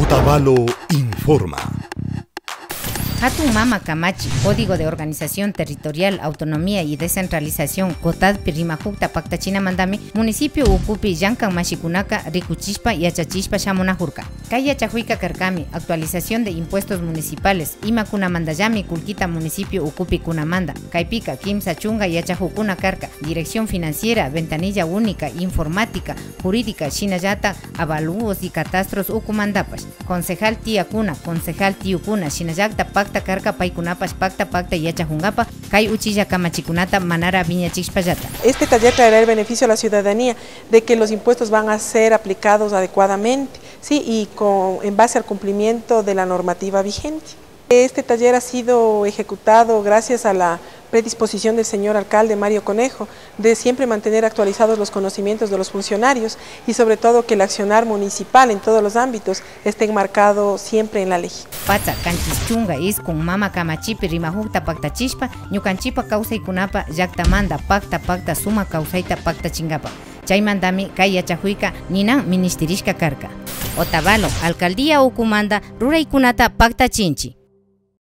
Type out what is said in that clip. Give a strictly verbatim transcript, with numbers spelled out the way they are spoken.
Otavalo informa. Hatun Mama Kamachi, Código de Organización Territorial, Autonomía y Descentralización, COTADpi rimakukta paktachinamandami municipio ukupi llankan mashikunaka rikuchishpa yachachishpa shamunakurka. Kay yachakuyka karkami actualización de impuestos municipales, imakunamandallami kullkita municipio ukupi kunamanda. Kaypika kimsa chunka yachakukuna karka: dirección financiera, ventanilla única, informática, jurídica, shinallata avalúos y catastros ukumandapash. Concejal tiyakuna, concejal tiyukuna, shinallata pakta karka paykunapash pakta pakta yachakunkapa kay uchilla kamachikunata manara wiñachishpallata. Este taller traerá el beneficio a la ciudadanía de que los impuestos van a ser aplicados adecuadamente, ¿sí? Y con, en base al cumplimiento de la normativa vigente. Este taller ha sido ejecutado gracias a la predisposición del señor alcalde Mario Conejo de siempre mantener actualizados los conocimientos de los funcionarios y sobre todo que el accionar municipal en todos los ámbitos esté enmarcado siempre en la ley. Patsa kanchis chunka iskun Mama Kamachipi rimakukta paktachishpa ñukanchipa kawsaykunapa llaktamanda pakta pakta sumak kawsayta paktachinkapa. Chaymandami kay yachakuyka ninan minishtirishka karka. Otavalo alcaldía ukumanda ruraykunata paktachinchi.